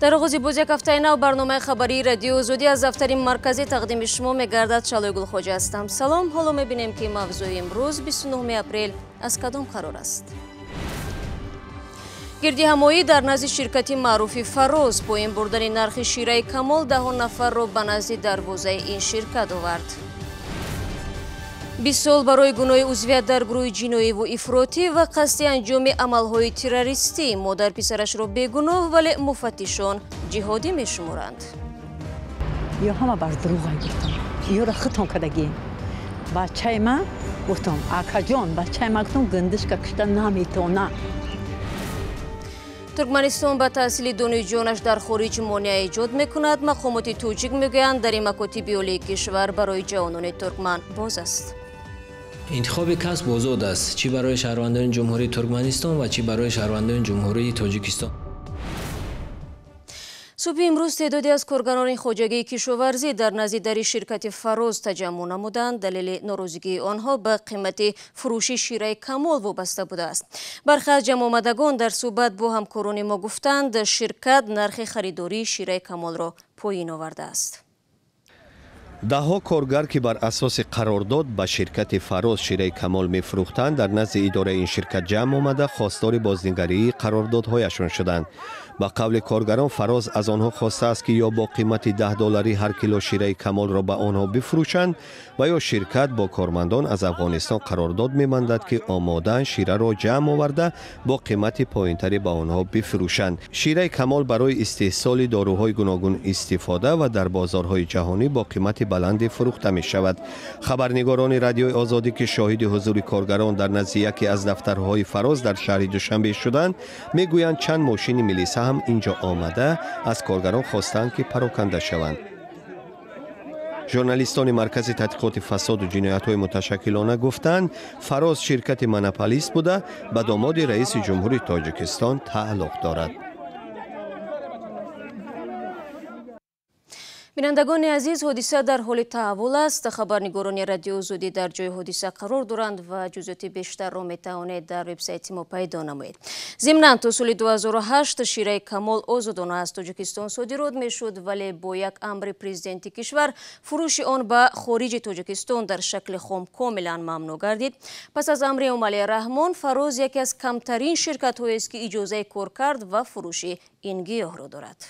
Дар оғози боз як ҳафтаи нав барномаи хабарии Радиои Озодӣ аз дафтари марказӣ тақдими шумо мегардад. Шалои Гулхоҷа ҳастам. Салом. Ҳоло мебинем, ки мавзӯи имрӯз 29 апрел аз кадом қарор аст. Гирдиҳамоӣ дар назди ширкати маъруфи Фароз поин бурдани нархи шираи Камол даҳон нафарро ба назди дарвозаи ин ширкат овард. 20 сол барои гуноҳи узвият дар гурӯҳи ҷиноиву ифротӣ ва қасди анҷоми амалҳои террористӣ модар писарашро бегуноҳ, вале муфаттишон ҷиҳодӣ мешуморанд. Ё ҳама бар дурӯғ гуфтам, ёро хитон кардагӣ. Бачаи ман гуфтам, акаҷон, бачаи ман гуфтам, гиндишка кишта наметавона. Туркманистон ба таҳсили донишҷӯёнаш дар хориҷ монеа эҷод мекунад. Мақомоти тоҷик мегӯянд, дар ин макотиби олии кишвар барои ҷавонони туркман боз аст. Интихоби касб озод аст, чӣ барои шаҳрвандони Ҷумҳурии Туркманистон ва чӣ барои шаҳрвандони Ҷумҳурии Тоҷикистон. Субҳи имрӯз теъдоде аз коргарони хоҷагии кишоварзӣ дар назди дари ширкати Фароз таҷаммуъ намуданд. Далели норозигии онҳо ба қимати фурӯши шираи Камол вобаста будааст. Бархе аз ҷамъомадагон дар суҳбат бо ҳамкорони мо гуфтанд, ширкат нархи харидории шираи Камолро поин овардааст. Даҳҳо коргар, ки бар асоси қарордод ба ширкати Фароз шираи Камол мефурӯхтанд, дар назди идораи ин ширкат ҷамъ омада хостори бознигарии қарордодҳояшон шуданд. Ба қавли коргарон, Фароз аз онҳо хостааст, ки ё бо қимати 10 долларӣ ҳар кило шираи Камолро ба онҳо бифурӯшанд ва ё ширкат бо кормандон аз Афғонистон қарордод мебандад, ки омодаанд шираро ҷамъ оварда бо қимати поинтарӣ ба онҳо бифурӯшанд. Шираи Камол барои истеҳсоли доруҳои гуногун истифода ва дар бозорҳои ҷаҳонӣ бо қимати баланде фурӯхта мешавад. Хабарнигорони Радиои Озодӣ, ки шоҳиди ҳузури коргарон дар назди яке аз дафтарҳои Фароз дар шаҳри Душанбе шуданд, мегӯянд, чанд мошини милиса ҳам инҷо омада аз коргарон хостанд, ки пароканда шаванд. Журналистони Маркази тадқиқоти фасоду ҷиноятҳои муташаккилона гуфтанд, Фароз ширкати монополист буда, ба домоди раиси ҷумҳури Тоҷикистон тааллуқ дорад. Бинандагони азиз, ҳодиса дар ҳоли таҳаввул аст. Хабарнигорони Радиои Озодӣ дар ҷои ҳодиса қарор доранд ва ҷузъиёти бештарро метавонед дар вебсайти мо пайдо намоед. Зимнан, то соли 2008 шираи Камол озодона аз Тоҷикистон содирот мешуд, вале бо як амри президенти кишвар фурӯши он ба хориҷи Тоҷикистон дар шакли хом комилан мамнӯъ гардид. Пас аз амри Эмомалӣ Раҳмон, Фароз яке аз камтарин ширкатҳоест, ки иҷозаи коркард ва фурӯши ин гиёҳро дорад.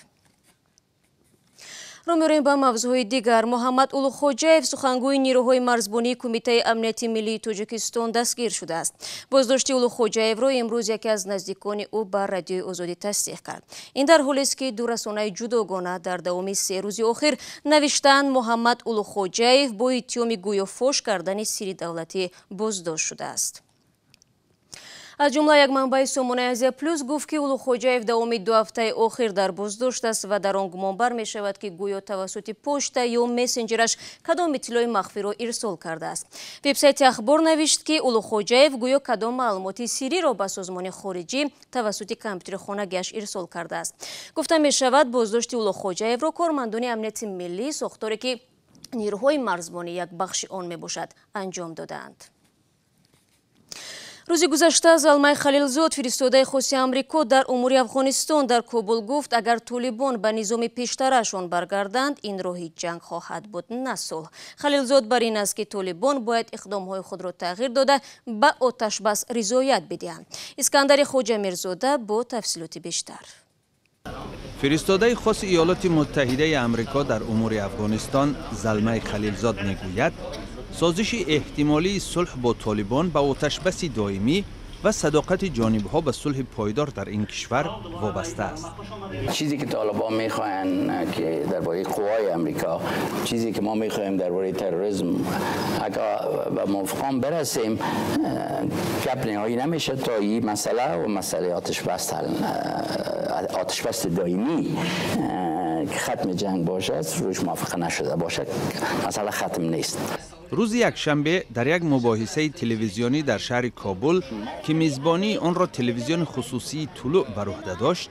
Рӯ меорем ба мавзӯъҳои дигар. Муҳаммад Улуғхоҷаев, сухангӯи нирӯҳои марзбонии Кумитаи амнияти миллии Тоҷикистон, дастгир шудааст. Боздошти Улуғхоҷаевро имрӯз яке аз наздикони ӯ ба Радиои Озодӣ тасдиқ кард. Ин дар ҳолест, ки ду расонаи ҷудогона дар давоми 3 рӯзи охир навиштаанд, Муҳаммад Улуғхоҷаев бо иттиҳоми гӯё фош кардани сирри давлатӣ боздошт шудааст. Аз ҷумла як манбаи сомонаи Азия Плюс гуфт, ки Улуғхоҷаев давоми 2 ҳафтаи охир дар боздошт аст ва дар он гумонбар мешавад, ки гӯё тавассути почта ё мессенҷераш кадом иттилои махфиро ирсол кардааст. Вебсайти Ахбор навишт, ки Улуғхоҷаев гӯё кадом маълумоти сирриро ба созмони хориҷӣ тавассути компютери хонагиаш ирсол кардааст. Гуфта мешавад, боздошти Улуғхоҷаевро кормандони амнияти миллӣ, сохторе ки нирӯҳои марзбонӣ як бахши он мебошад, анҷом додаанд. Рӯзи гузашта Залмай Халилзод, фиристодаи хоси Амрико дар умури Афғонистон, дар Кобул гуфт, агар толибон ба низоми пештарашон баргарданд, ин роҳи ҷанг хоҳад буд, на сулҳ. Халилзод бар ин аст, ки толибон бояд иқдомҳои худро тағйир дода, ба оташбас ризоят бидиҳанд. Искандари Хоҷамирзода бо тафсилоти бештар. Фиристодаи хоси Иёлоти Муттаҳидаи Амрико дар умури Афғонистон Залмай Халилзод мегӯяд, созиши эҳтимолии сулҳ бо толибон ба оташбаси доимӣ ва садоқати ҷонибҳо ба сулҳи пойдор дар ин кишвар вобаста аст. Чизе ки толибон мехоҳанд که درباره قوای امریکا، چیزی که ما میخواهیم درباره تروریسم، اگر به موافقان برسیم، گپ نهایی نمیشه تا این مسئله و مسئله آتش بس دائمی که ختم جنگ باشد روش موافقه نشده باشد، مسئله ختم نیست. Рӯзи якшанбе дар як мубоҳисаи телевизионӣ дар шаҳри Кобул, ки мизбонии онро телевизиони хусусии Тулӯъ бар уҳда дошт,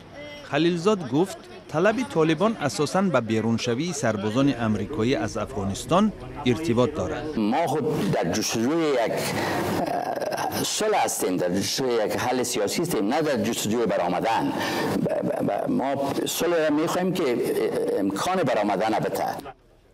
Халилзод гуфт, талаби толибон асосан ба беруншавии сарбозони амрикоӣ аз Афғонистон иртибот дорад. ما خود در جستجوی یک صلح هستیم، در جستجوی یک حل سیاسی هستیم، نه در جستجوی برآمدن. ما صلح را میخواهیم که امکان برآمدن بده.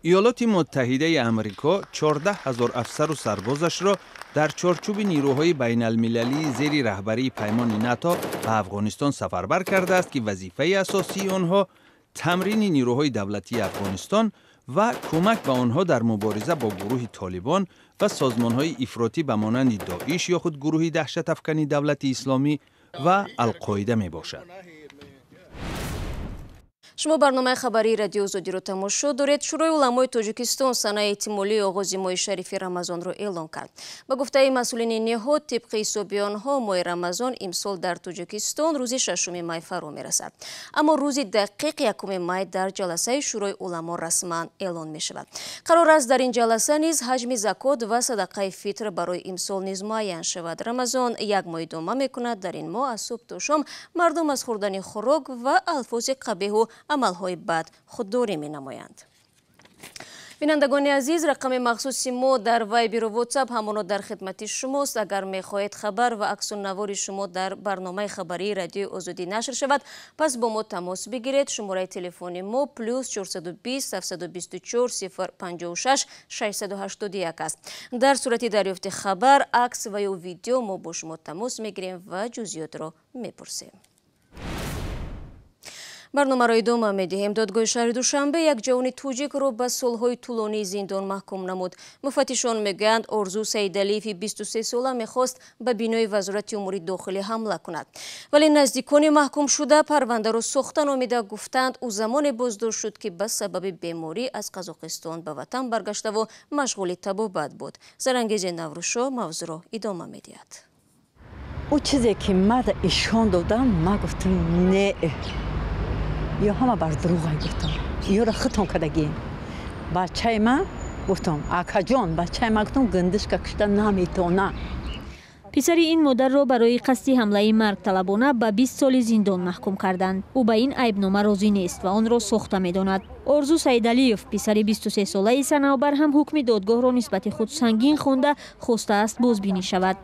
ایالات متحده امریکا 14,000 افسر و سربازش را در چارچوب نیروهای بین المللی زیر رهبری پیمان ناتو به افغانستان سفربر کرده است که وظیفه اساسی آنها تمرین نیروهای دولتی افغانستان و کمک به آنها در مبارزه با گروه طالبان و سازمانهای افراطی به مانند داعش یا خود گروه دهشت افکنی دولت اسلامی و القاعده می باشد. Шумо барномаи хабарии Радиои Озодиро тамошо доред. Шӯрои уламои Тоҷикистон санаи эҳтимолии оғози моҳи шарифи Рамазонро эълон кард. Ба гуфтаи масъулини ниҳод, тибқи ҳисоби онҳо моҳи Рамазон имсол дар Тоҷикистон рӯзи 6 май фаро мерасад. Аммо рӯзи дақиқ 1 май дар ҷаласаи Шӯрои уламо расман эълон мешавад. Қарор аст дар ин ҷаласа низ ҳаҷми закот ва садақаи фитр барои имсол низ муайян шавад. Рамазон як моҳ идома мекунад. Дар ин моҳ аз субҳ то шом мардум аз хӯрдани хӯрок ва алфози қабеҳу амалҳои бад худдорӣ менамоянд. Бинандагони азиз, рақами махсуси мо дар Вайберу Ватсап ҳамоно дар хидмати шумост. Агар мехоҳед хабар ва аксу навори шумо дар барномаи хабарии Радиои Озодӣ нашр шавад, пас бо мо тамос бигиред. Шумораи телефони мо плюс 420 724 056 681 аст. Дар сурати дарёфти хабар, акс ва ё видео мо бо шумо тамос мегирем ва ҷузъиётро мепурсем. Барномаро идома медиҳем. Додгоҳи шаҳри Душанбе як ҷавони тоҷикро ба солҳои тӯлонии зиндон маҳкум намуд. Муфаттишон мегӯянд, Орзу Саидалиеви 23 сола мехост ба бинои Вазорати умури дохилӣ ҳамла кунад. Вале наздикони маҳкумшуда парвандаро сохта номида гуфтанд, ӯ замоне боздошт шуд, ки ба сабаби беморӣ аз Қазоқистон ба ватан баргаштаву машғули табобат буд. Зарангези Наврӯзшо мавзӯъро идома медиҳад. Ӯ чизе ки мада ишон додам, ма гуфтам, не, ё ҳама бар дурӯғай, гуфтам, ёра хитон кардагием. Бачаи ман, гуфтам, акаҷон, бачаи ман, гуфтам, гиндишка кушта наметона. Писари ин модарро барои қасди ҳамлаи маргталабона ба 20 соли зиндон маҳкум карданд. Ӯ ба ин айбнома розӣ нест ва онро сохта медонад. Орзу Саидалиев, писари 23-солаи Санавбар, ҳам ҳукми додгоҳро нисбати худ сангин хонда, хостааст бозбинӣ шавад.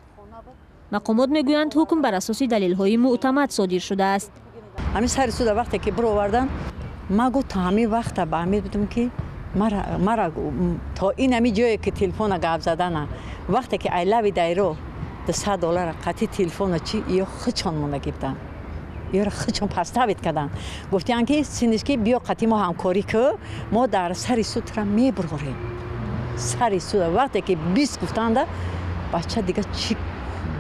Мақомот мегӯянд, ҳукм бар асоси далелҳои мӯътамад содир шудааст. Ҳамин сари суда вақте ки бировардан, ма гуфт, то ҳамин вақта ба ҳамин будам, ки мара то ин ҳами ҷое ки телефона гап задана, вақте ки айлави дайро 200 доллара қатъи телефона чи ё хичон монда гирифтан, ёра хичон подставить кардан, гуфтиян ки синишки биё қатъи мо ҳамкорӣ ку, мо дар сари суд тура мебурғорем. Сари суда вақте ки 20 гуфтанда, бача дига чи,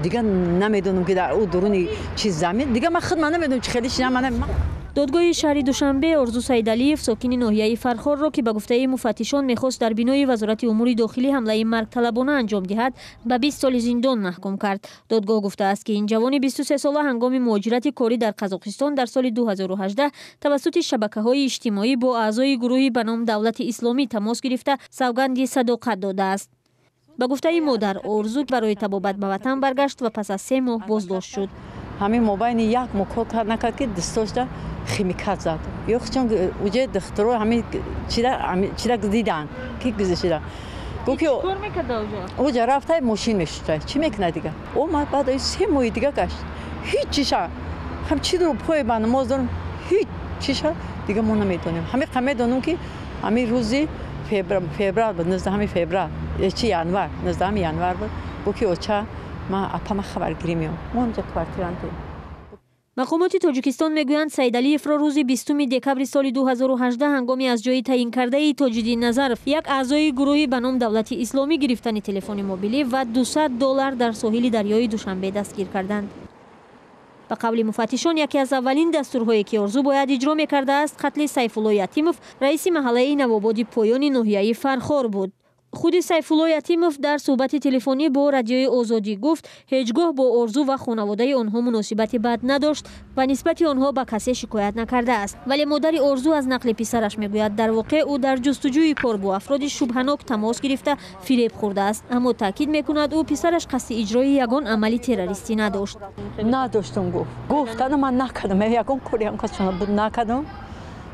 дига намедонам, ки дар ӯ дуруни чи замин, дига ман худ ман намедонам, чи хеле шинам ман. Додгоҳи шаҳри Душанбе Орзу Саидалиев, сокини ноҳияи Фархорро, ки ба гуфтаи муфаттишон мехост дар бинои Вазорати умури дохилӣ ҳамлаи маргталабона анҷом диҳад, ба 20 соли зиндон маҳкум кард. Додгоҳ гуфтааст, ки ин ҷавони 23-сола ҳангоми муҳоҷирати корӣ дар Қазоқистон дар соли 2018 тавассути шабакаҳои иҷтимоӣ бо аъзои гурӯҳи ба ном Давлати Исломӣ тамос гирифта, савганди садоқат додааст. Ба гуфтаи модар, Орзу барои табобат ба ватан баргашт ва пас аз 3 моҳ боздошт шуд. Ҳамин мобайни як моҳ кор кард, накард, ки дастошда химикат зад ё чун уҷе духтуро ҳамин чида дидан, ки гузашида. Уҷа рафта мошин мешушта, чӣ мекунад дига. Омад, баъд 3 моҳи дига гашт, ҳеҷ чиша ҳам чи дуру пой ба намоз дорам, ҳеҷ чиша дига мо намедонем. Ҳамин қа медонам, ки ҳамин рӯзи феврал буд, 19 феврал, чи январ, 19 январ буд, гуфт ки оча ма апама хабаргирӣ меом, мо ҳамҷа квартирантем. Мақомоти Тоҷикистон мегӯянд, Саидалиевро рӯзи 20 декабри соли 2018 ҳангоми аз ҷои таъинкардаи Тоҷиддин Назаров, як аъзои гурӯҳи ба ном Давлати Исломӣ, гирифтани телефони мобилӣ ва 200 доллар дар соҳили дарёи Душанбе дастгир карданд. Ба қавли муфаттишон, яке аз аввалин дастурҳое, ки Орзу бояд иҷро мекардааст, қатли Сайфулло Ятимов, раиси маҳаллаи Навободи Поёни ноҳияи Фархор буд. Худи Сайфулло Ятимов дар суҳбати телефонӣ бо Радиои Озодӣ гуфт, ҳеҷ гоҳ бо Орзу ва хонаводаи онҳо муносибати бад надошт ва нисбати онҳо ба касе шикоят накардааст. Вале модари Орзу аз нақли писараш мегӯяд, дар воқеъ ӯ дар ҷустуҷӯи кор бо афроди шубҳанок тамос гирифта, фиреб хӯрдааст. Аммо таъкид мекунад, ӯ писараш қасди иҷрои ягон амали террористӣ надошт. Надоштум, гуфт, гуфтану ман накардам, ягон кореам касона буд, накардам,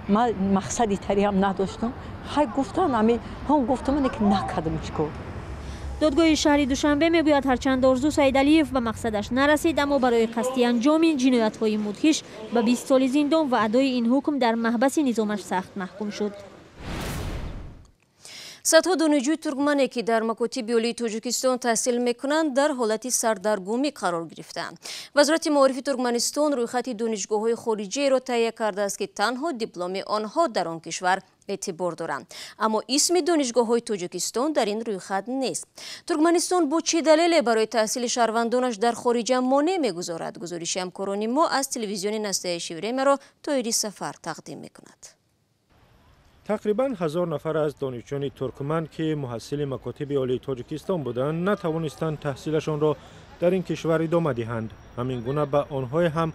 ман мақсади тариам надоштам. Хай, гуфтан, ами ҳам гуфтам, ки накардам, чӣ кор. Додгоҳи шаҳри Душанбе мегӯяд, ҳарчанд Орзу Саидалиев ба мақсадаш нарасид, аммо барои қасди анҷоми ҷиноятҳои мудҳиш ба 20 соли зиндон ва адои ин ҳукм дар маҳбаси низомаш сахт маҳкум шуд. Садҳо донишҷӯи туркмане, ки дар макотиби олии Тоҷикистон таҳсил мекунанд, дар ҳолати сардаргумӣ қарор гирифтаанд. Вазорати маорифи Туркманистон рӯйхати донишгоҳҳои хориҷиеро таҳия кардааст, ки танҳо дипломи онҳо дар он кишвар эътибор доранд. Аммо исми донишгоҳҳои Тоҷикистон дар ин рӯйхат нест. Туркманистон бо чӣ далеле барои таҳсили шаҳрвандонаш дар хориҷа монеъ мегузорад? Гузориши ҳамкорони мо аз телевизиони Настоящее Времяро Тоири Сафар тақдим мекунад. Тақрибан 1000 нафар аз донишҷӯёни туркман, ки муҳассили макотиби олии Тоҷикистон буданд, натавонистанд таҳсилашонро дар ин кишвар идома диҳанд. Ҳамин гуна ба онҳое ҳам,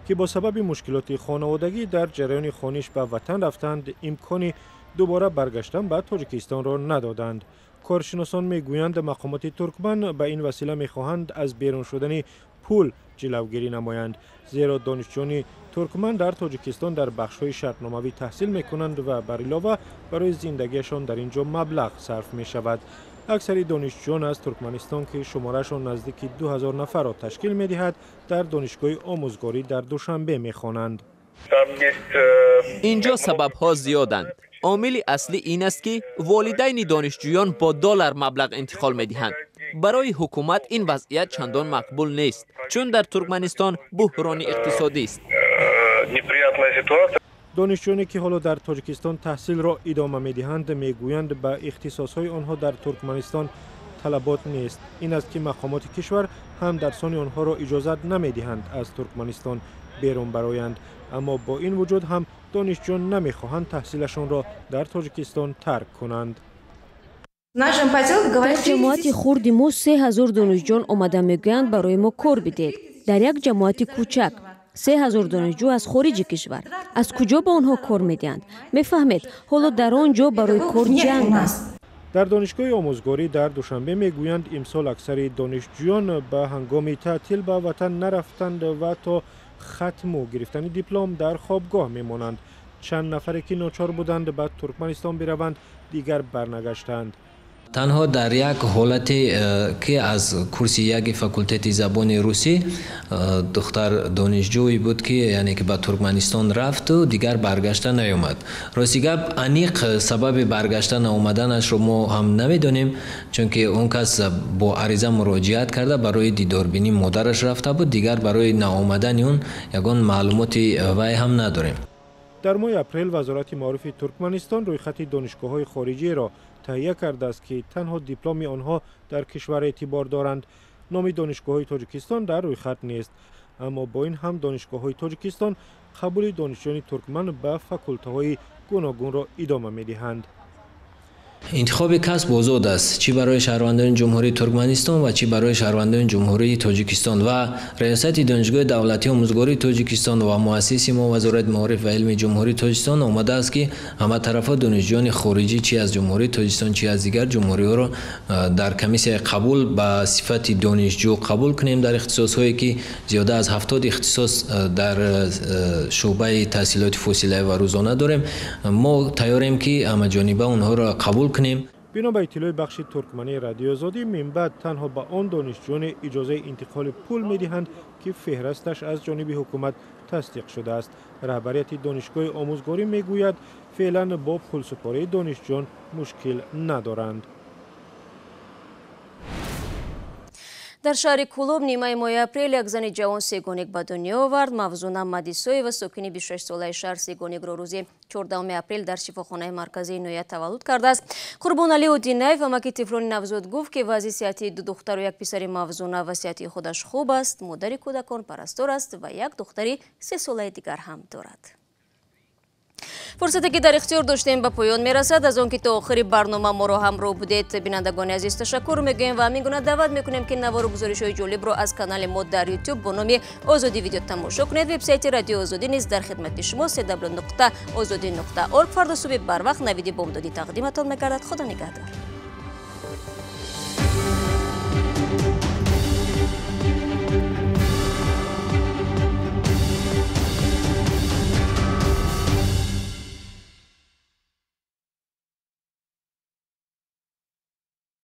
ки бо сабаби мушкилоти хонаводагӣ дар ҷараёни хониш ба ватан рафтанд, имкони дубора баргаштан ба Тоҷикистонро надоданд. Коршиносон мегӯянд, мақомоти туркман ба ин васила мехоҳанд аз берун шудани пул ҷилавгирӣ намоянд, зеро донишҷӯёни туркман дар Тоҷикистон дар бахшҳои шартномавӣ таҳсил мекунанд ва бар илова барои зиндагиашон дар ин ҷо маблағ сарф мешавад. Аксари донишҷӯён аз Туркманистон, ки шумораашон наздики 2000 нафарро ташкил медиҳад, дар донишгоҳи омӯзгорӣ дар Душанбе мехонанд. Инҷо сабабҳо зиёданд. Омили аслӣ ин аст, ки волидайни донишҷӯён бо доллар маблағ интиқол медиҳанд. Барои ҳукумат ин вазъият чандон мақбул нест, чун дар Туркманистон буҳрони иқтисодист. Донишҷӯёне, ки ҳоло дар Тоҷикистон таҳсилро идома медиҳанд, мегӯянд, ба ихтисосҳои онҳо дар Туркманистон талабот нест. Ин аст, ки мақомоти кишвар ҳам дарсони онҳоро иҷозат намедиҳанд аз Туркманистон берун бароянд. Аммо бо ин вуҷуд ҳам донишҷӯён намехоҳанд таҳсилашонро дар Тоҷикистон тарк кунанд. Дар ҷамоати хурди мо 3000 донишҷӯён омада мегӯянд, барои мо кор бидед. Дар як ҷамоати кӯчак 3000 донишҷӯ аз хориҷи кишвар. Аз куҷо ба онҳо кор медиҳанд? Мефаҳмед, ҳоло дар он ҷо барои кор ҷанг аст. Дар донишгоҳи омӯзгорӣ дар Душанбе мегӯянд, имсол аксари донишҷӯён ба ҳангоми таътил ба ватан нарафтанд ва то хатму гирифтани диплом дар хобгоҳ мемонанд. Чанд нафаре, ки ночор буданд ба Туркманистон бираванд, дигар барнагаштанд. Танҳо дар як ҳолате, ки аз курси яки факултети забони русӣ духтар донишҷӯе буд, ки яъне ки ба Туркманистон рафту дигар баргашта наёмад. Рости гап, аниқ сабаби баргашта наомаданашро мо ҳам намедонем, чунки он кас бо ариза муроҷиат карда барои дидорбинии модараш рафта буд, дигар барои наомадани он ягон маълумоти вай ҳам надорем. Дар моҳи апрел Вазорати маорифи Туркманистон рӯйхати донишгоҳҳои хориҷиеро таҳия кардааст, ки танҳо дипломи онҳо дар кишвар эътибор доранд. Номи донишгоҳҳои Тоҷикистон дар рӯйхат нест. Аммо бо ин ҳам донишгоҳҳои Тоҷикистон қабули донишҷӯёни туркман ба факултаҳои гуногунро идома медиҳанд. Интихоби касб озод аст, чӣ барои шаҳрвандони Ҷумҳурии Туркманистон ва чӣ барои шаҳрвандони Ҷумҳурии Тоҷикистон. Ва Раёсати Донишгоҳи давлатии омӯзгории Тоҷикистон ва муассиси мо Вазорати маориф ва илми Ҷумҳурии Тоҷикистон омадааст, ки ҳаматарафа донишҷӯёни хориҷӣ, чӣ аз Ҷумҳурии Тоҷикистон, чӣ аз дигар ҷумҳуриҳоро дар комиссияи қабул ба сифати донишҷӯ қабул кунем дар ихтисосҳое, ки зиёда аз 70 ихтисос дар шӯъбаи таҳсилоти фосилавӣ ва рӯзона дорем. Мо тайёрем, ки ҳамаҷониба онҳоро қабул кунем. Бино ба иттилои бахши туркмании Радиои Озодӣ, минбаъд танҳо ба он донишҷӯёне иҷозаи интиқоли пул медиҳанд, ки феҳрасташ аз ҷониби ҳукумат тасдиқ шудааст. Раҳбарияти донишгоҳи омӯзгорӣ мегӯяд, феълан бо пулсупории донишҷӯён мушкил надоранд. Дар шаҳри Кулоб нимаи моҳи апрел як зани ҷавон сегоник ба дунё овард. Мавзуна Мадисоева, сокини 26-солаи шаҳр, сегоникро рӯзи 14 апрел дар шифохонаи марказии ноҳия таваллуд кардааст. Қурбоналӣ Одинаев, амаки тифлони навзод, гуфт, ки вазъи сиҳатии ду духтару як писари Мавзуна ва сиҳатии худаш хуб аст. Модари кӯдакон парастор аст ва як духтари 3-солаи дигар ҳам дорад. Фурсате, ки дар ихтиёр доштем, ба поён мерасад. Аз он ки то охири барнома моро ҳамроҳ будед, бинандагони азиз, ташаккур мегӯем ва ҳамин гуна даъват мекунем, ки навору гузоришҳои ҷолибро аз канали мо дар YouTube бо номи Озодӣ видео тамошо кунед. Вебсайти Радиои Озодӣ низ дар хидмати шумо: www.ozodi.org. Фардо субҳи барвақт навиди бомдодӣ тақдиматон мегардад. Худо нигаҳдор.